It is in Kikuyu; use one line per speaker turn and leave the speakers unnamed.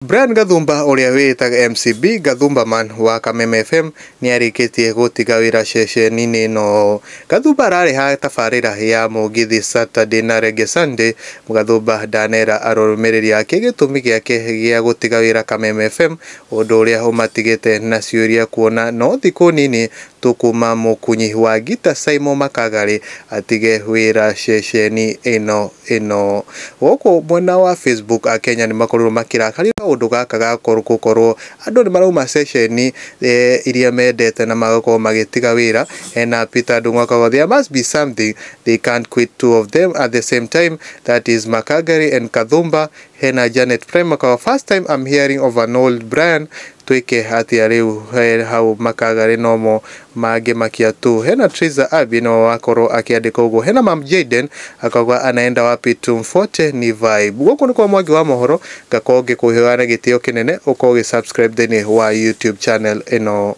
Brian Gathumba ũrĩa wĩĩtaga MCB Gathumba Man wa Kameme FM nĩarĩkĩtie gũtiga wĩra ceceni-inĩ ĩno. Gathumba ararĩ tabarĩra ya Mũgithi Saturday na Reggae Sunday. Gathumba ndanera arũmĩrĩri ake gĩtũmi gĩake gĩa gũtiga wĩra Kameme FM, ũndũ ũrĩa ũmatigĩte na ciũria kuona no thikũ nini tu kuma mũkunyi wa ngita Simon Makagari atige wĩra ceceni ĩno. Gũkũ mwena wa Facebook akenya nĩ makorirwo makĩrakario kaũndũ gaka ga gũkorwo andũ nĩ marauma ceceni iria mendete na magakorwo magĩtiga wĩra. Hena Peter Ndung'u akauga there must be something, they can't quit two of them at the same time, that is Makagari and Kathumba. Hena Janet Prem akauga first time I'm hearing of an old Brian, twĩke atĩa rĩu hau Makagari nomo mangĩmakia tu. Hena Triza Abi no wakorwo akĩandĩka ũguo. Hena Mam Jaden akauga anaenda wapi tumfuate ni vibe. Gũkũ nĩ kwa Mwangi wa mohoro, ngakorwo ngĩkũheana gĩtĩo kĩnene ũkorwo ũgĩ subscribe thĩinĩ wa YouTube channel ĩno.